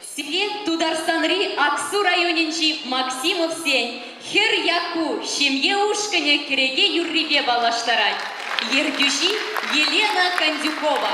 Сире Тутарстанри Аксу районӗнчи Максимовсен Хӗр Якку ҫемье ушкӑнӗ кӗреке юррипе паллаштарать. Ертӳҫи Елена Кондюкова.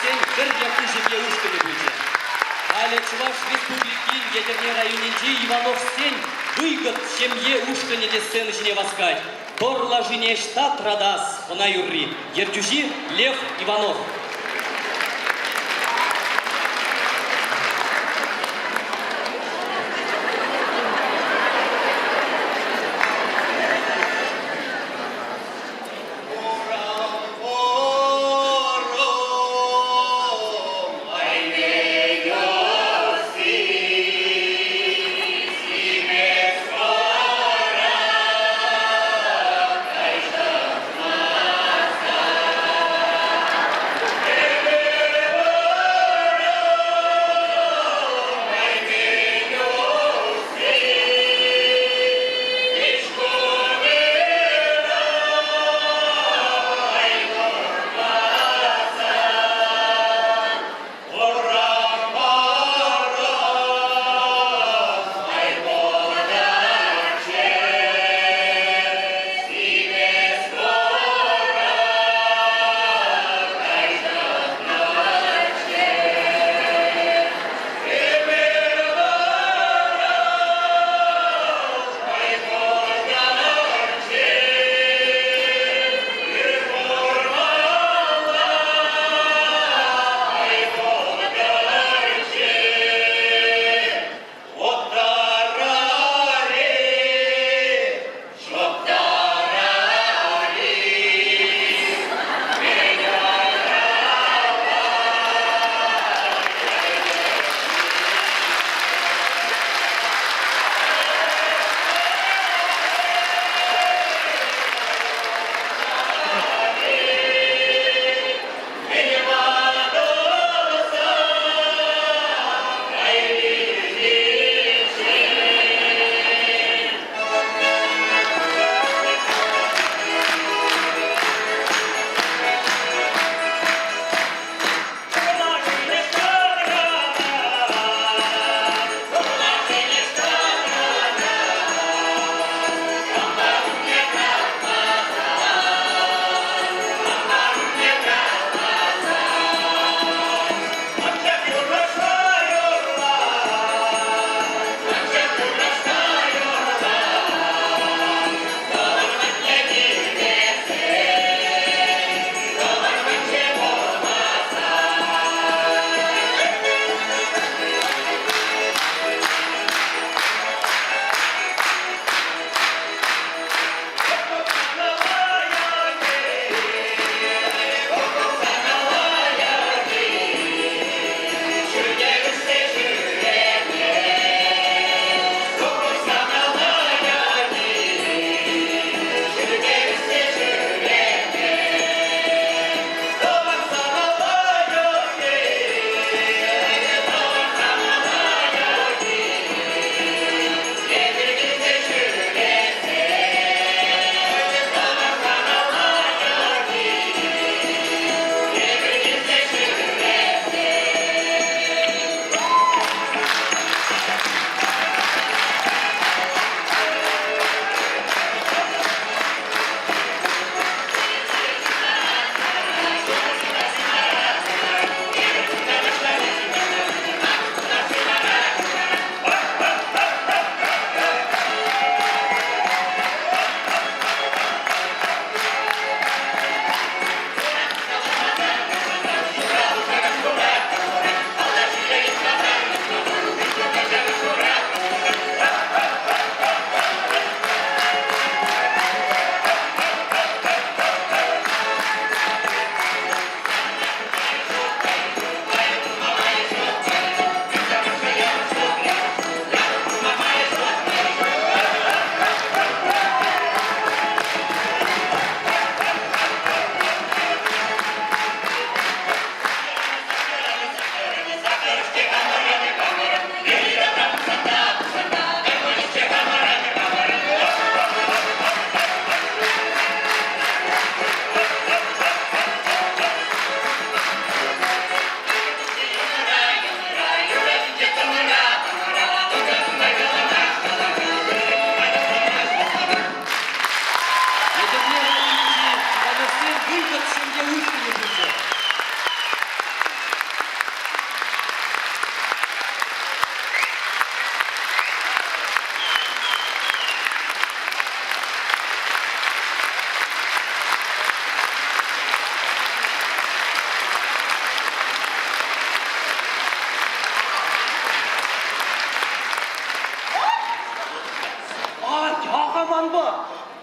Максимовсен хӗр Якку ҫемье ушкӑнӗ пулчӗ. Халӗ Чӑваш Республикин Етӗрне районӗнчи Ивановсен Выйгӑт ҫемье ушкӑнӗ те сцена ҫине васкать. Тор лашине ӑҫта тӑратас ӑна юрри. Ертӳҫи Лев Иванов.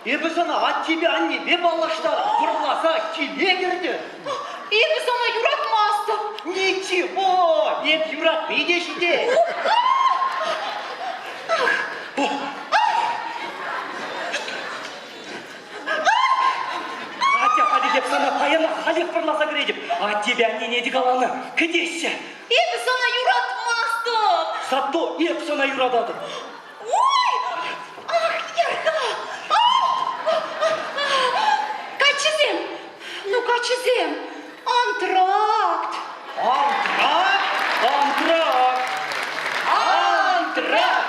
Эпӗ сана аттепе аннепе паллаштарӑп, вӑрласа киле кӗртӗп. Эпӗ сана юратмастӑп. Ничего, эп юратни те ҫитет. Атя, халех эп сана паянах халех вӑрласа кӗретӗп. Аттепе аннене те каланӑ, кӗтеҫҫӗ. Эпӗ сана юратмастӑп. Зато эп сана юрататӑп. Ой! Ах, Ярка! Каччӑсем! Ну, каччӑсем! Антракт! Антракт? Антракт! Антракт!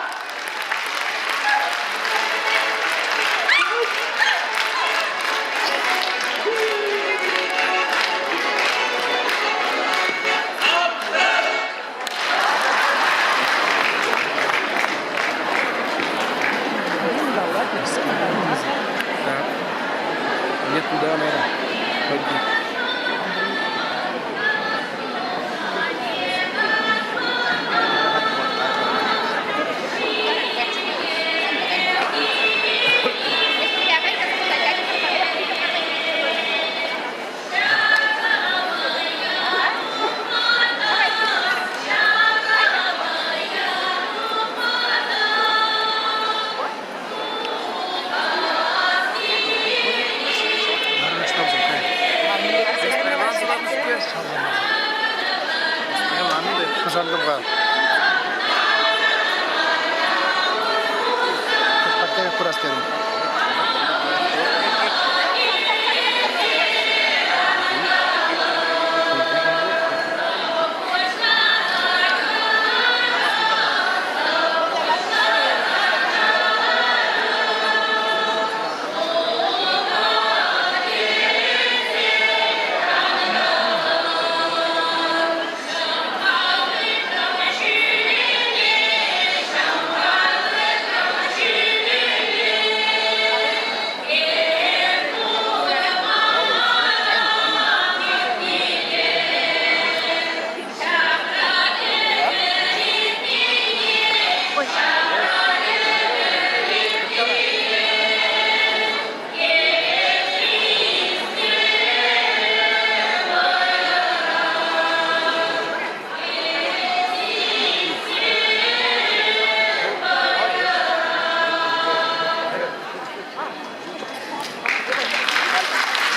Так. Мне туда надо пойти. Курас терӗм.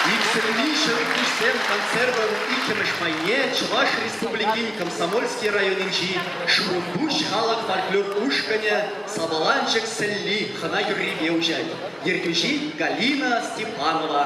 Иксӗлми ҫӑлкуҫсем концертӑн иккӗмӗш пайне Чӑваш Республикин Комсомольски районӗнчи Шурӑмпуҫ халӑх фольклор ушкӑнӗ Сапаланчӑк сӗлли хӑна юррипе уҫать. Ертӳҫи Галина Степанова.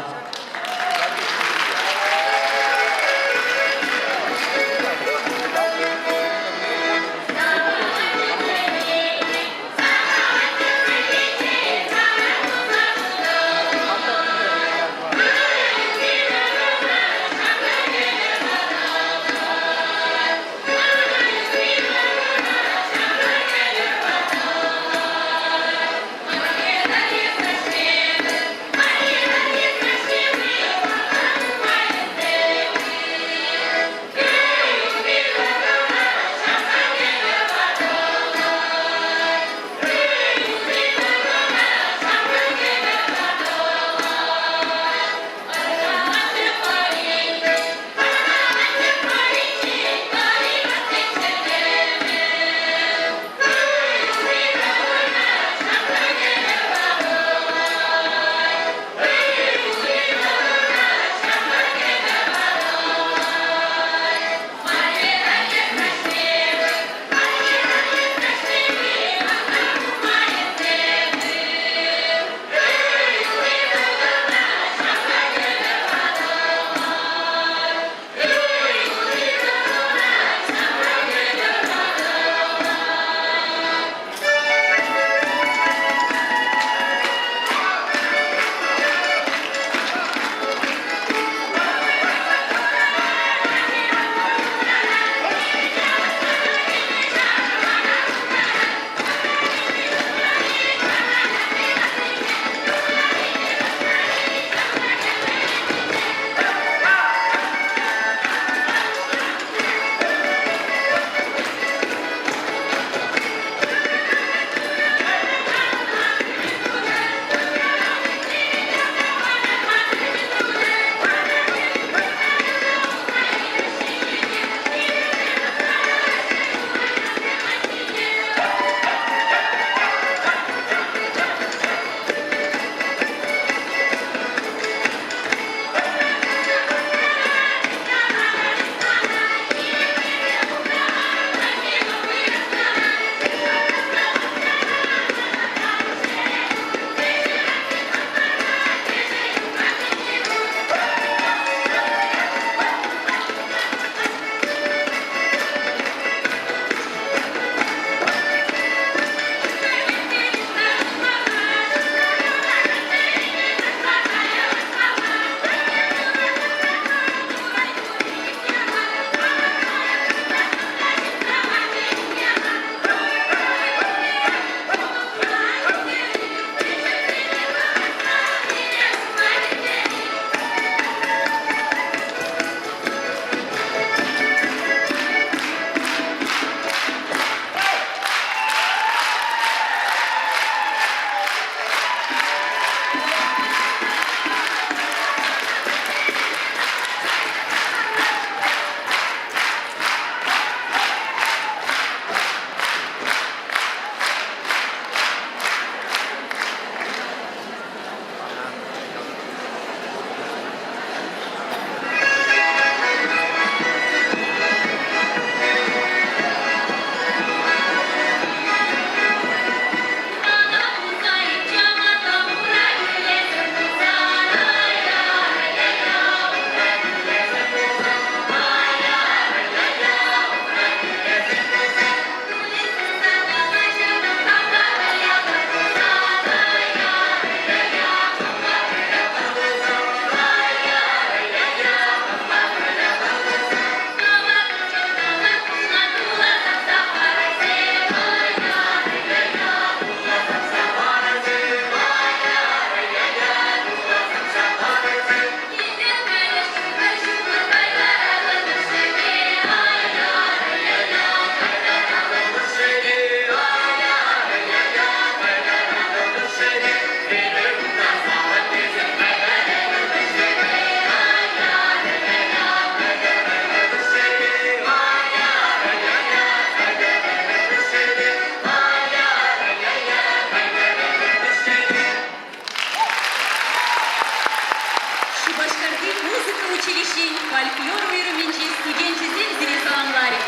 Шупашкарти музыка училищин фольклор уйрӑмӗнчи студенчӗсем сире саламларӗҫ.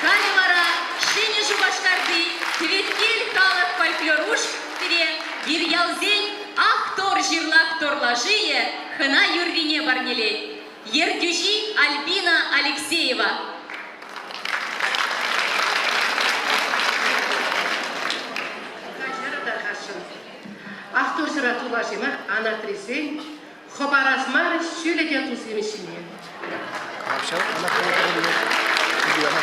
Халӗ вара Ҫӗнӗ Шупашкарти Теветкел халӑх фольклор ушкӑнӗ вирьялсен Ах-тор ҫырлах-тор лашийӗ хӑна юррине парнелет. Ертӳҫи Альбина Алексеева. Каҫарӑр тархасшӑн. Ах-тор ҫыра тулаши мар, анатрисен хӑпарас мар ҫӳлӗ те тусем ҫине. Вообще, она Или она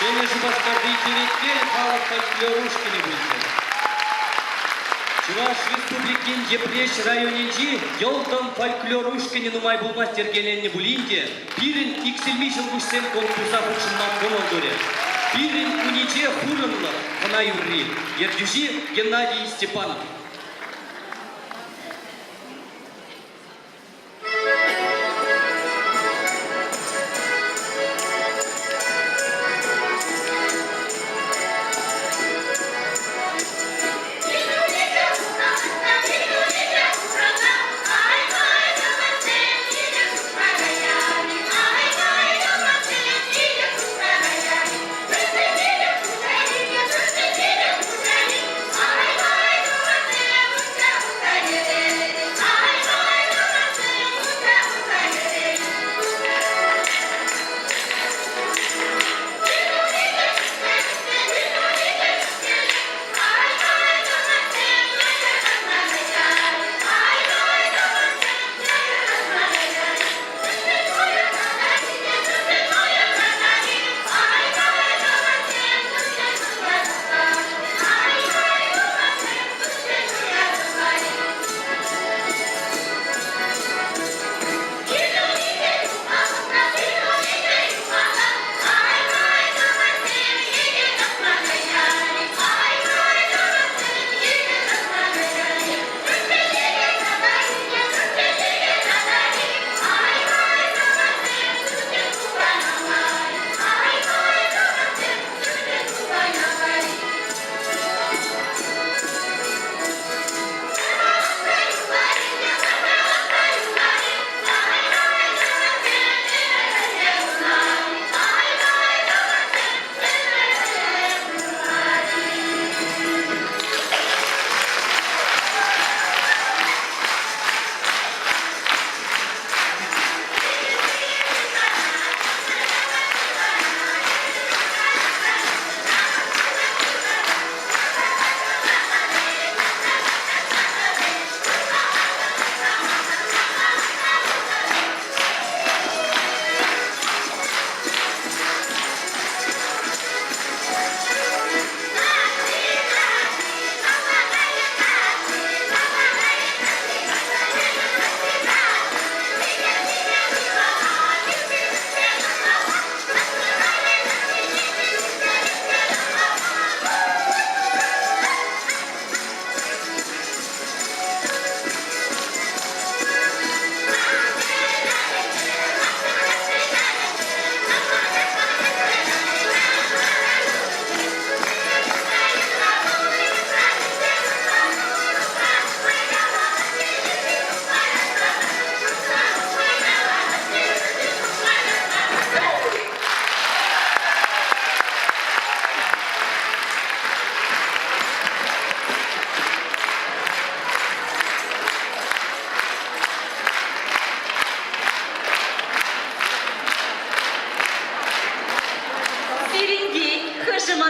Ҫӗнӗ Шупашкарти Теветкел халӑх фольклор ушкӑнӗ пулчӗ. Чӑваш Республикин Йӗпреҫ районӗнчи Йӑлтӑм фольклор ушкӑнӗ нумай пулмасть йӗркеленнӗ пулин те, пирӗн Иксӗлми ҫӑлкуҫсем конкурса хутшӑнма кӑмӑл турӗ. Пирӗн униче хурӑнлӑх хӑна юрри, ертӳҫи Геннадий Степанов.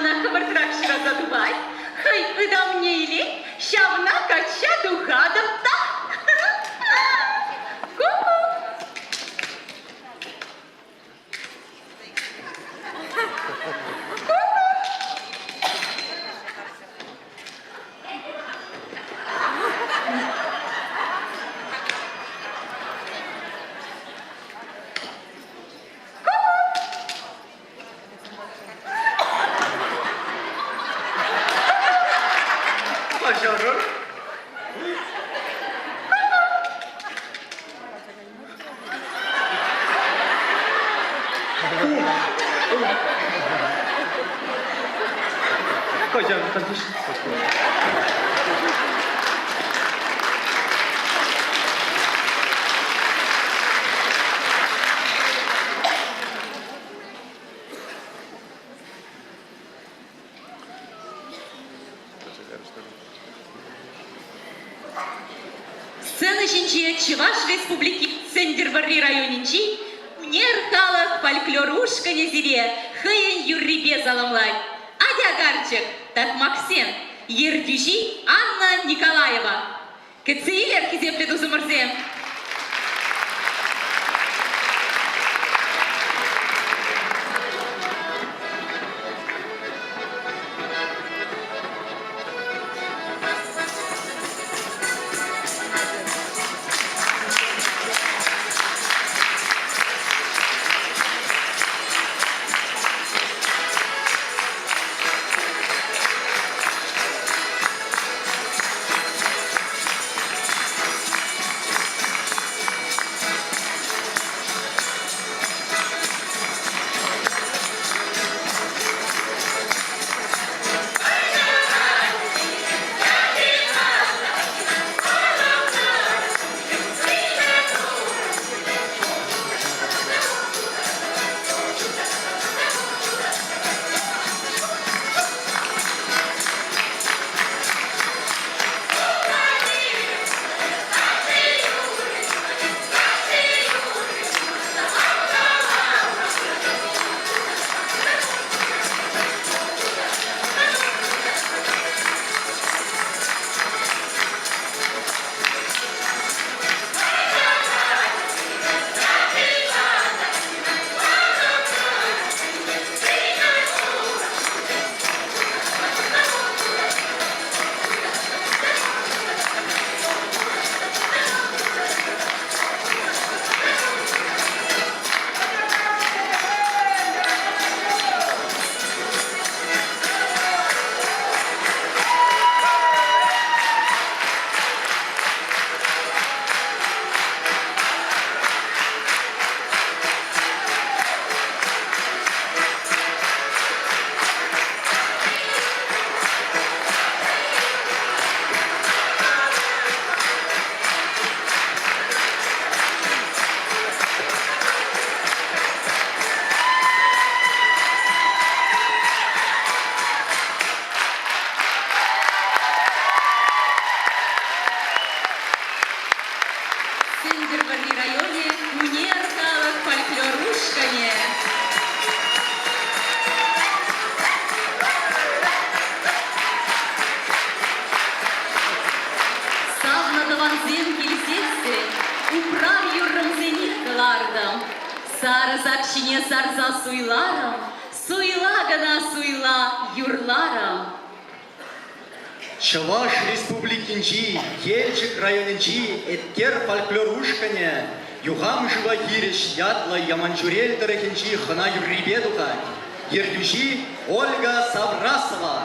мана хӑвӑртрах шыраса тупать, хӑй ытамне илет, ҫавна качча тухатӑп та. Ку-ку! Каҫарӑр. Каҫарӑр, Сцена ҫинче Чӑваш Республикин Сӗнтӗрвӑрри районӗнчи Ӳнер халӑх фольклор ушкӑнӗ сире хӑйӗн юррипе саламлать. Атя, карчӑк, такмаксем, ертӳҫи Анна Николаева. Кӗтсе илер, хисеплӗ тусӑмӑрсем! Сӗнтӗрвӑрри районӗ Ӳнер халӑх фольклор ушкӑнӗ. Савнӑ тӑвансем килсессӗн управ юррӑмсене кӑлартӑм. Сарӑ сак ҫине сарса суйларӑм, суйла кӑна суйла юрларӑм. Чӑваш Республикинчи Елчӗк районӗнчи Эткер фольклор ушкӑнӗ Юхам шыва хирӗҫ ятлӑ Яманчурел тӑрӑхӗнчи хӑна юррипе тухать. Ертӳҫи Ольга Саврасова.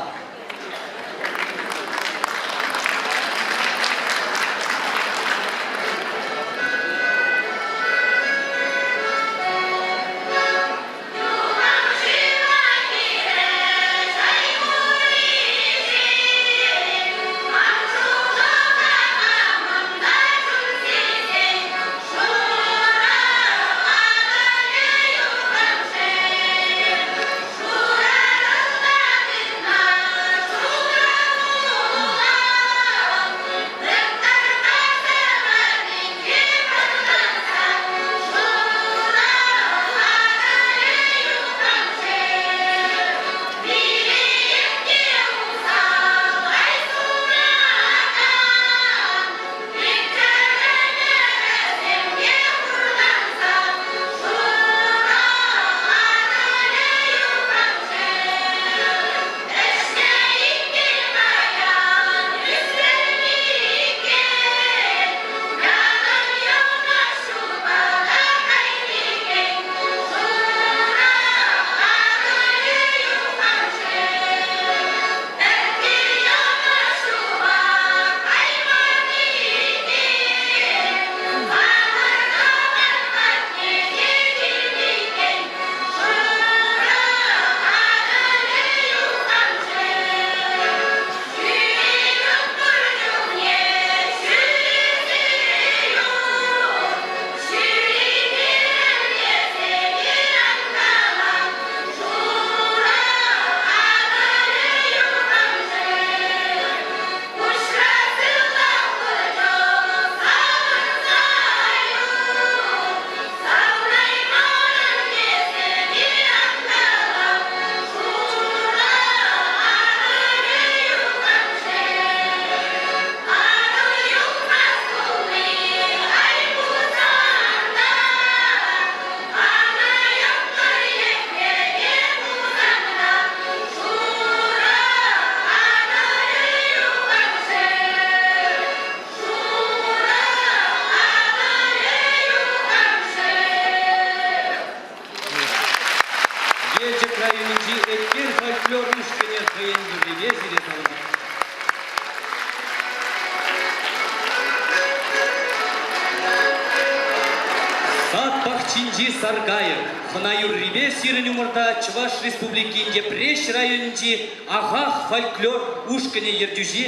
ҫинчи саркайӑк хӑна юррипе сирӗн умӑрта Чӑваш Республикин Йӗпреҫ районӗнчи Ахах фольклор ушкӑнӗн ертӳҫи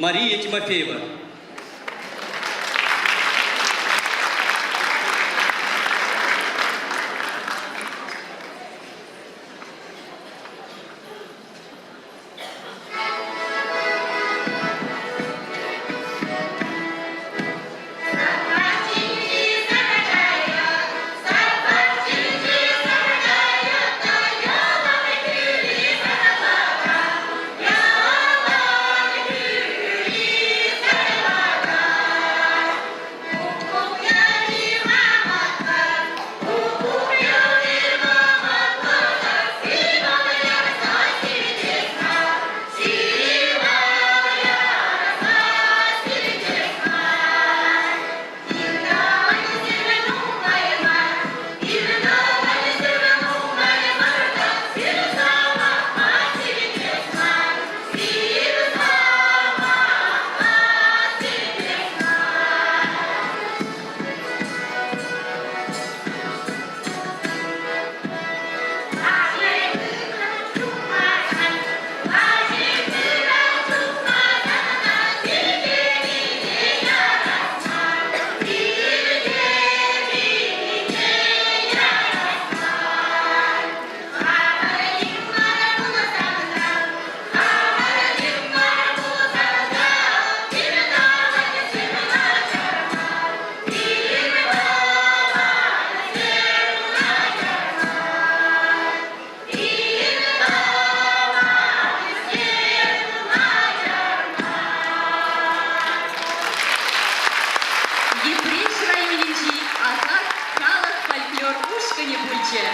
Мария Тимофеева. Йӗпреҫ районӗнчи Ахах халӑх фольклор ушкӑнӗ пулчӗ.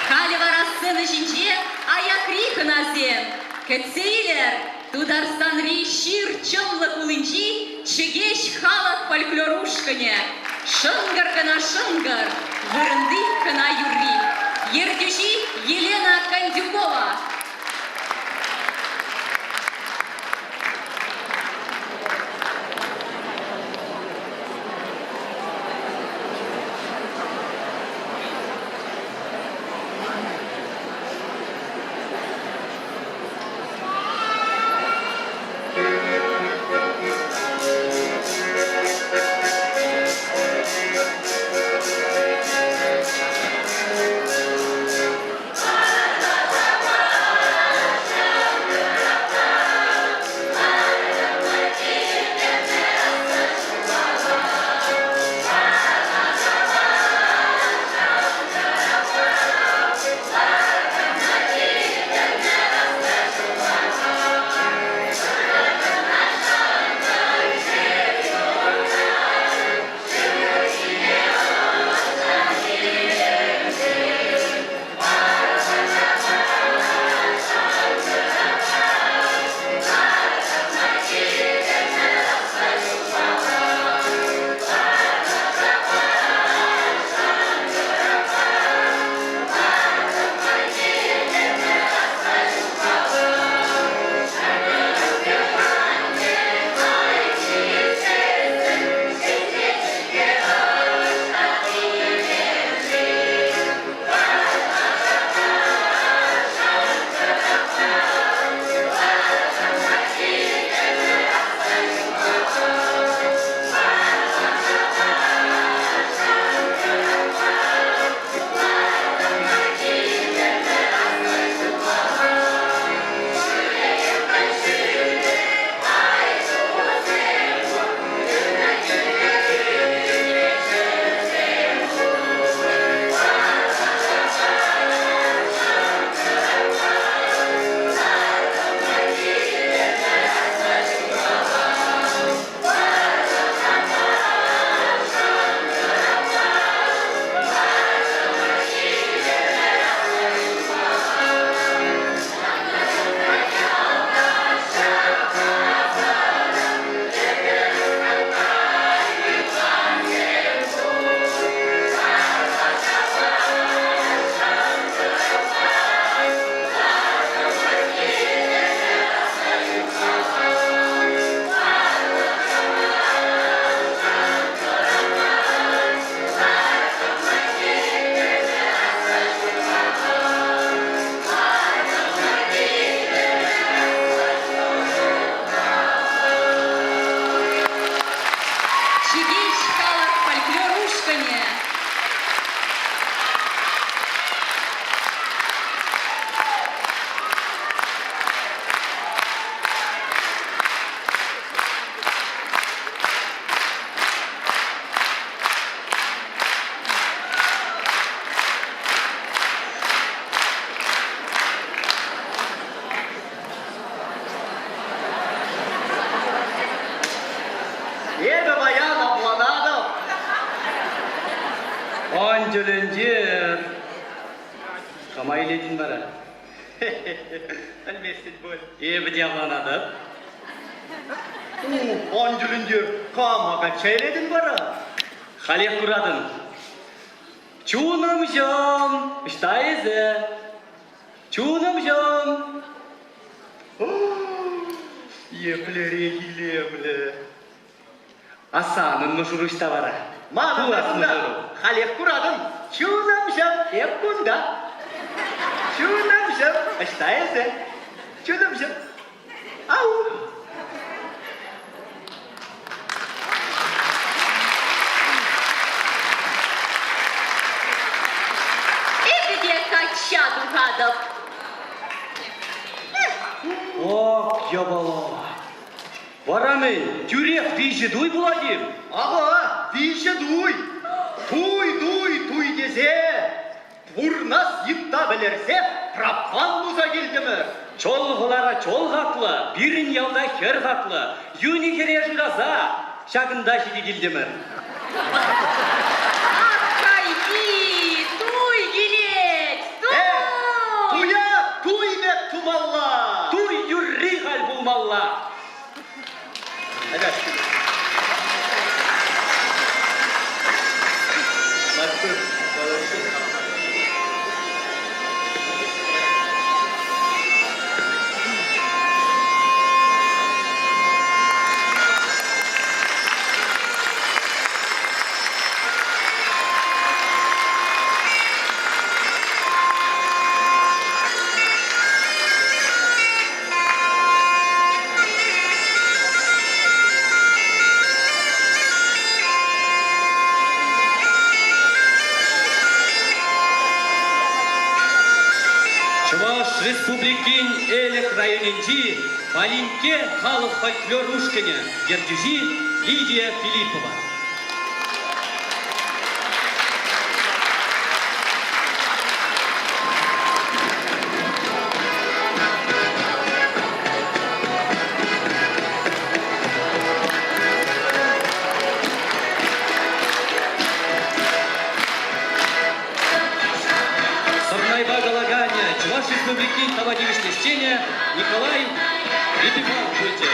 Халӗ вара сцена ҫинче аякри хӑнасем. Кӗтсе илӗр, Тутарстанри Ҫыр Чӑнлӑ хулинчи Чӗкеҫ халӑх фольклор ушкӑнӗ. Шӑнкӑр кӑна шӑнкӑр, вырӑнти хӑна юрри. Ертӳҫи Елена Кондюкова. тӗлӗнтер. Кама илетӗн вара? Пӗлместӗн пуль. Эпӗ те авланатӑп. Ан тӗлӗнтер, кама качча илетӗн вара? Халех куратӑн. Чунӑмҫӑм, ӑҫта эсӗ? Чунӑмҫӑм! Еплерех илемлӗ. А санӑн мӑшӑру ӑҫта вара? Манӑн та Пулас кунта. мӑшӑру. Халех куратӑн. Чунӑмҫӑм, эп кунта. Чунӑмҫӑм, ӑҫта эсӗ? Чунӑмҫӑм. Ау! Эпӗ те качча тухатӑп. Ох, япала! Вара мӗн, тӳрех виҫӗ туй пулать-им? Ага, виҫӗ туй! Туй, туй, туй тесе пурнас йытта вӗлерсе пропан туса килтӗмӗр. Чол хӑлара чол хаклӑ, пирӗн ялта хӗр хаклӑ. Юнӗ хӗре шыраса ҫакӑнта ҫити килтӗмӗр. Ах, хайхи, туй килет, туй! Э, туя туй пек тумалла! Туй юрри халь пулмалла! Атя. Маттур, молодцы. Чӑваш Республикин Элӗк районӗнчи Палинкке халӑх фольклор ушкӑнӗ, ертӳҫи Лидия Филиппова. Сӑрнайпа калаканӗ Чӑваш Республикин тава тивӗҫлӗ ӗҫченӗ Николай Епифанов пулчӗ.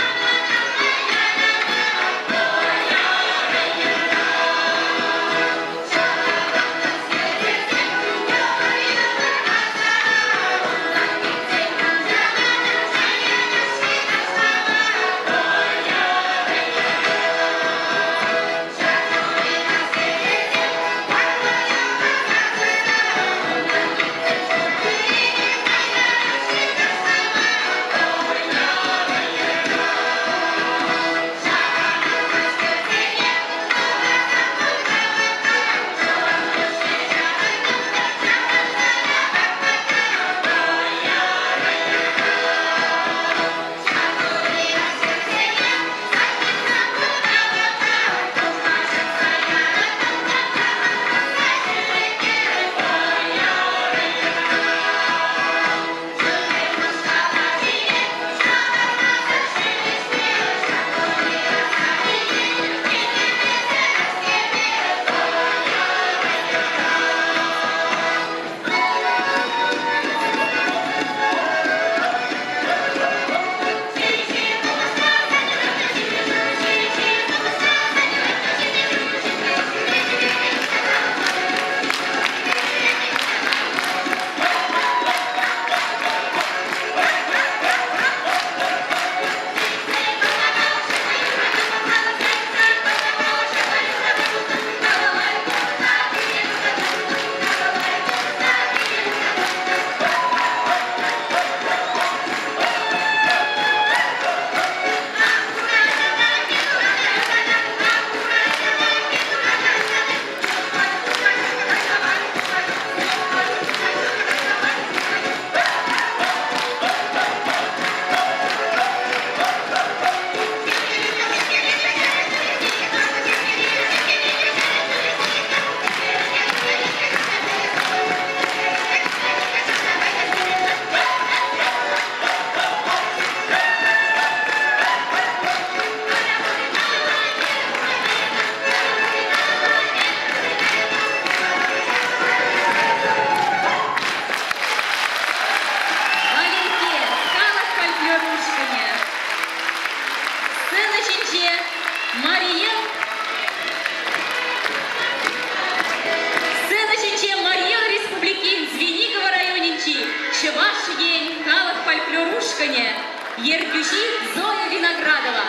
Ертӳҫи Зоя Виноградова.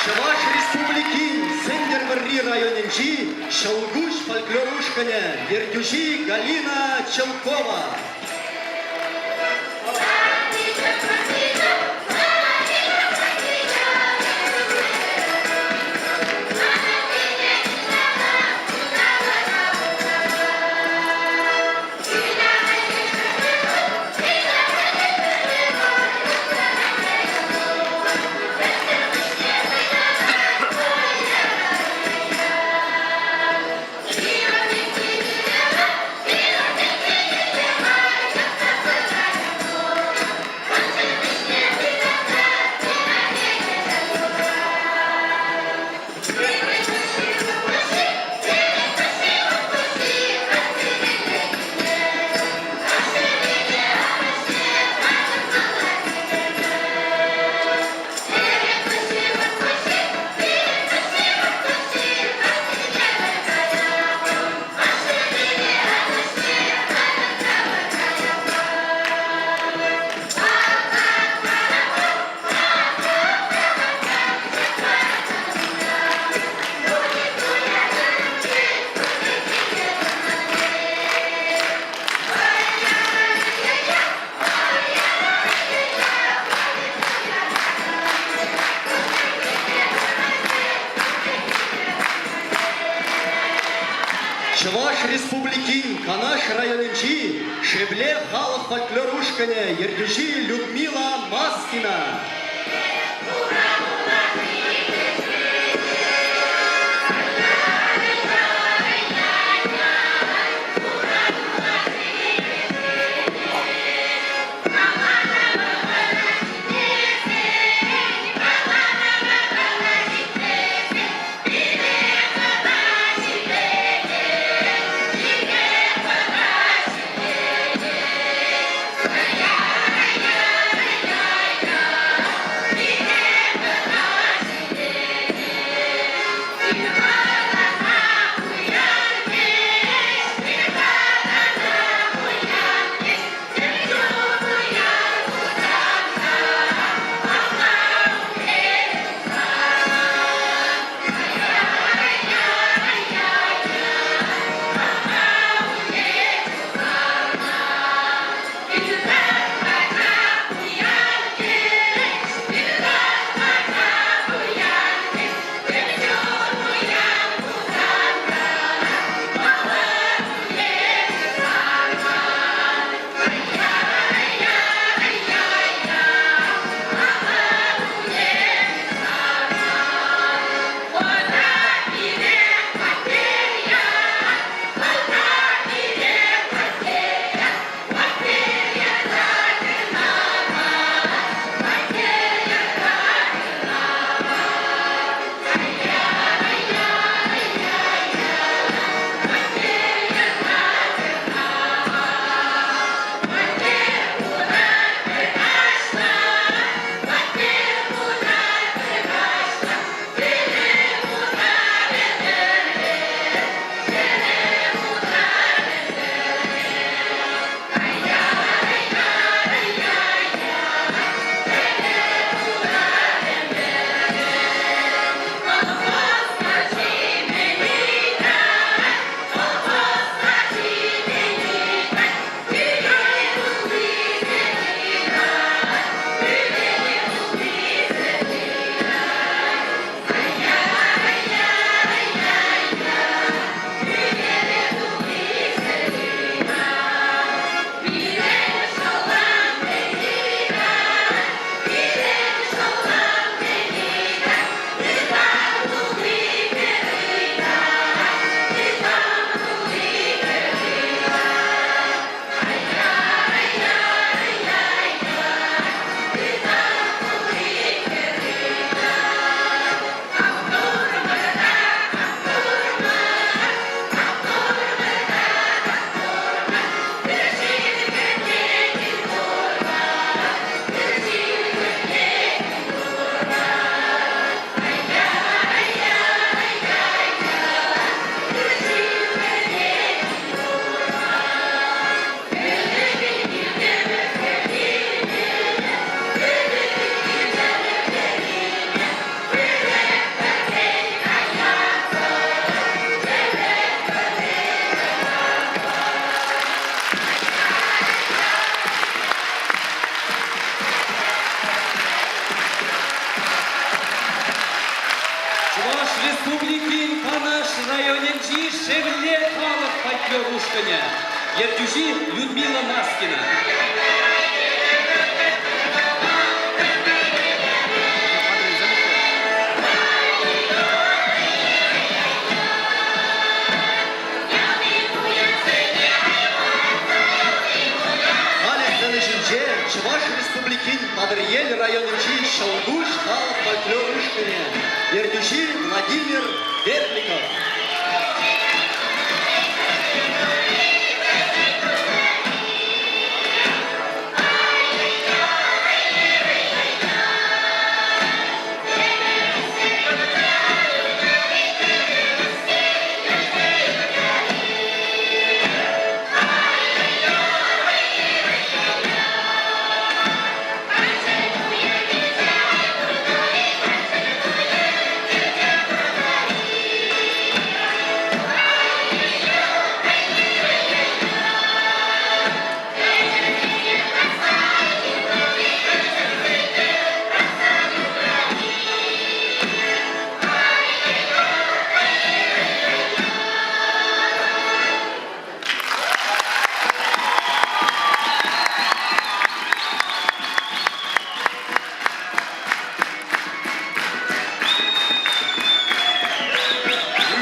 Чӑваш Республикин Сӗнтӗрвӑрри районӗнчи Ҫӑлкуҫ фольклор ушкӑнӗ, ертӳҫи Галина Челкова. Чӑваш Республикин Канаш районӗнчи Шевле халӑх фольклор ушкӑнӗ ертӳҫи Людмила Маскина. районӗнчи Шевле халӑх фольклор ушкӑнӗ. Ертӳҫи Людмила Маскина. Халӗ сцена ҫинче Чӑваш Республикин Патӑрьел районӗнчи Ҫӑлкуҫ халӑх фольклор ушкӑнӗ, ертӳҫи Владимир Верликов.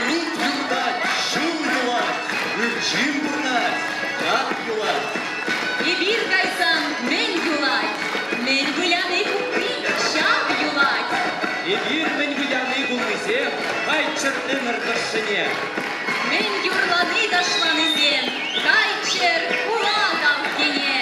Юрут юртать, ҫул юлать, ҫын пурнать, ят юлать. Эпир кайсан мӗн юлать? Мӗн выляни кукри ҫав юлать. Эпир мӗн выляни кулнисем кайччӑр ӗмӗр тӑршшӗне. Мӗн юрлани ташланисем кайччӑр хула тавкине.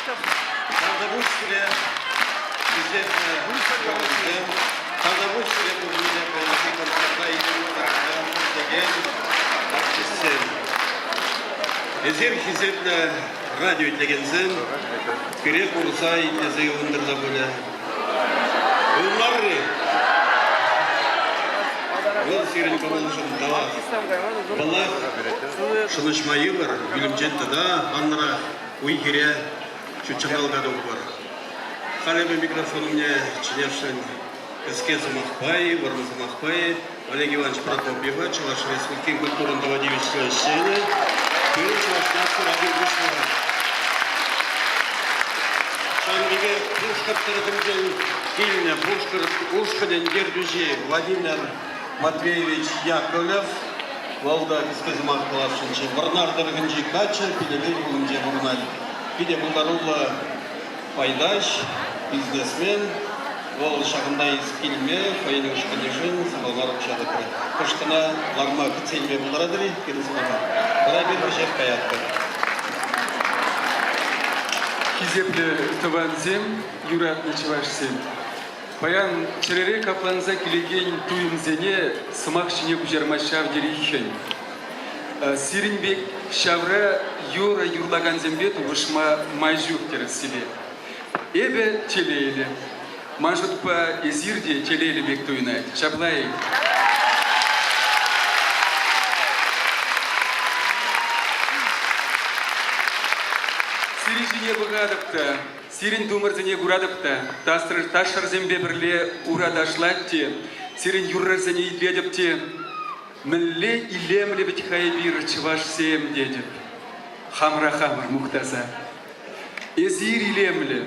Тавтапуҫ сире, хисеплӗ тӑвансем, тавтапуҫ сире пурне те паянхи концерта илем кӑтартса иртекен артистсем. Эсир, хисеплӗ радио итлекенсем, пире курса итлесе ывӑнтӑр та пулӗ. Ывӑнмарӑр-и? Вӑл сирӗн кӑмӑлшӑн тавах. Паллах, шӑнӑҫма йывӑр, ӳлӗмчен тата анлӑрах уй-хире ҫутҫанталӑка тухӑпӑр. Халӗ эпӗ микрофон умне чӗнесшӗн кӗске сӑмахпа-и, вӑрӑм сӑмахпа-и Олег Иванович Прокопьева, Чӑваш Республикин культурӑн тава тивӗҫлӗ ӗҫченӗ, пирӗн Чӑваш наци радио пуҫлӑхӗ. Ҫавӑн пекех Пушкӑрт тӑрӑхӗнчен килнӗ Пушкӑрт ушкӑнӗн ертӳҫи Владимир Матвеевич Яковлев, вӑл та кӗске сӑмах каласшӑнччӗ. Вӑрнар тӑрӑхӗнчи каччӑ Пелепей хулинче пурӑнать. Питӗ пултаруллӑ пайтаҫ, бизнесмен. Вӑл ҫакӑнта килме хӑйӗн ушкӑнӗшӗн сахал мар укҫа тӑкрӗ. Кӑшт кӑна ларма кӗтсе илме пултаратӑр-и пирӗн сӑмаха? Вара эпир вӗҫех каятпӑр. Хисеплӗ тӑвансем, юратнӑ чӑвашсем! Паян чӗрере капланса килекен туйӑмсене сӑмах ҫине куҫарма ҫав тери хӗн. Сирӗн пек ҫавра юрӑ юрлакансемпе тупӑшма май ҫук тӗрӗссипе. Эпӗ телейлӗ. Ман шутпа, эсир те телейлӗ пек туйӑнать. Ҫапла-и? Сирӗн ҫине пӑхатӑп та, сирӗн тумӑрсене куратӑп та, ташшӑрсемпе пӗрле ура ташлать те, сирӗн юррӑрсене итлетӗп те, мӗнле илемлӗ вӗт-ха эпир, чӑвашсем, тетӗп, хамӑра хамӑр мухтаса. Эсир илемлӗ,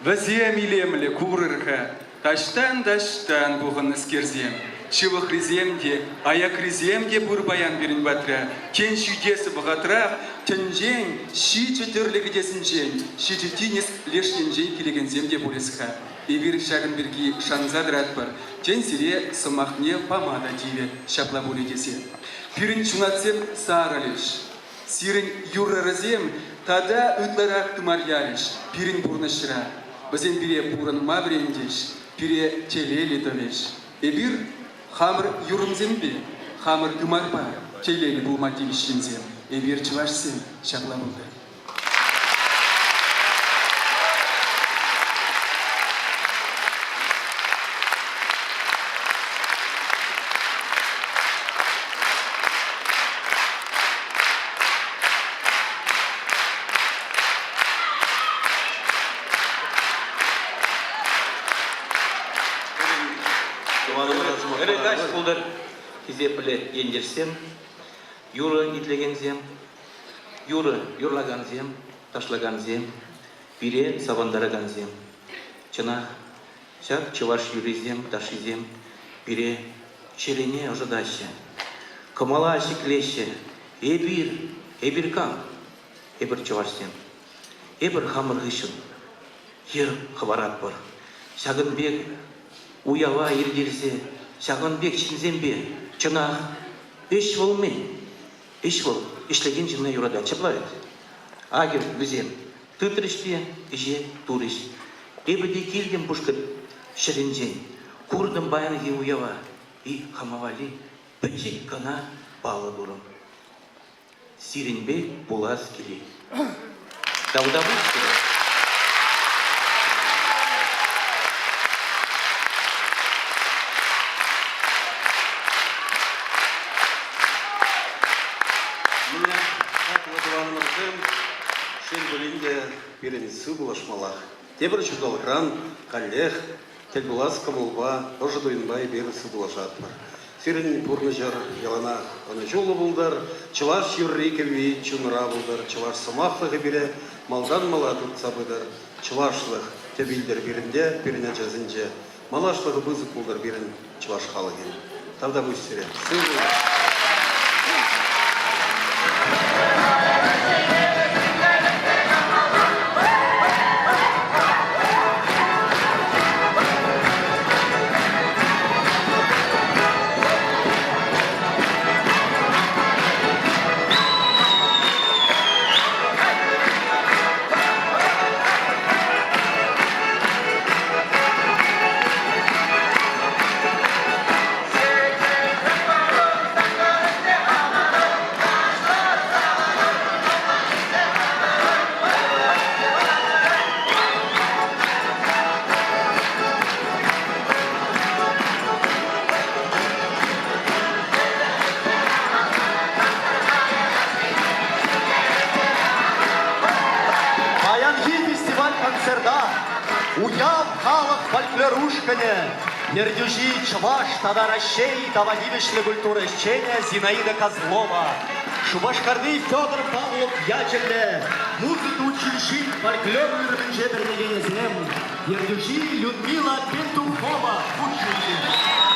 вӗсем илемлӗ, курӑр-ха, таҫтан-таҫтан пухӑннӑскерсем, ҫывӑхрисем те, аякрисем те пур паян пирӗн патра. Тен, ҫитес вӑхӑтрах тӗнчен ҫичӗ тӗрлӗ кӗтесӗнчен, ҫичӗ тинӗс леш енчен килекенсем те пулӗс-ха. Эпир ҫакӑн пирки шанса тӑратпӑр. Тен, сире сӑмахне пама та тивӗ ҫапла пулӗ тесе. Пирӗн ҫунатсем сарӑлӗҫ. Сирӗн юррӑрсем тата ытларах тымар ярӗҫ пирӗн пурнӑҫра. Вӗсем пире пурӑнма вӗрентӗҫ, пире телейлӗ тӑвӗҫ. Эпир хамӑр юрӑмсемпе, хамӑр тымарпа телейлӗ пулма тивӗҫ ҫынсем. Эпир чӑвашсем ҫапла пултӑр. Ырӑ каҫ пултӑр, хисеплӗ ентешсем, юрӑ итлекенсем, юрӑ юрлакансем, ташлакансем, пире савӑнтаракансем. Чӑнах, ҫак чӑваш юррисем, ташшисем пире чӗрене ӑшӑтаҫҫӗ, кӑмӑла ҫӗклеҫҫӗ. Эпир, эпир кам? Эпир чӑвашсем. Эпир хамӑр хыҫҫӑн йӗр хӑваратпӑр. Ҫакӑн пек уява ирттерсе, ҫакӑн пек ҫынсемпе чӑнах ӗҫ вӑл мӗн? Ӗҫ вӑл ӗҫлекен ҫынна юратать. Ҫапла вӗт? Акӑ вӗсем тытрӗҫ те ӗҫе турӗҫ. Эпӗ те килтӗм Пушкӑрт ҫӗрӗнчен, куртӑм паянхи уява и хама валли пӗчӗк кӑна паллӑ турӑм. Сирӗнпе пулас килет. Тавтапуҫ сире. Мӗне хаклӑ тӑванӑмӑрсем, шел пулин те, пирӗн сывпуллашмаллах. Тепӗр ҫулталӑкран каллех тӗл пулас кӑмӑлпа, ӑшӑ туйӑмпа эпир сывпуллашатпӑр. Сирӗн пурнӑҫӑр яланах ӑнӑҫуллӑ пултӑр, чӑваш юрри-кӗвви чунра пултӑр, чӑваш сӑмахлӑхӗ пире малтан мала туртса пытӑр, чӑвашлӑх тӗп илтӗр пирӗнте, пирӗн ачасенче. Малашлӑхӗ пысӑк пултӑр пирӗн чӑваш халӑхӗн. Тавтапуҫ сире. Сывӑ пулӑр. Паянхи фестиваль-концерта Уяв халӑх фольклор ушкӑнӗ, ертӳҫи Чӑваш тата Раҫҫей тава тивӗҫлӗ культура ӗҫченӗ Зинаида Козлова, Шупашкарти Федор Павлов ячӗллӗ музыка училищин фольклор уйрӑмӗнче вӗренекенӗсем, ертӳҫи Людмила Петухова хутшӑнчӗҫ.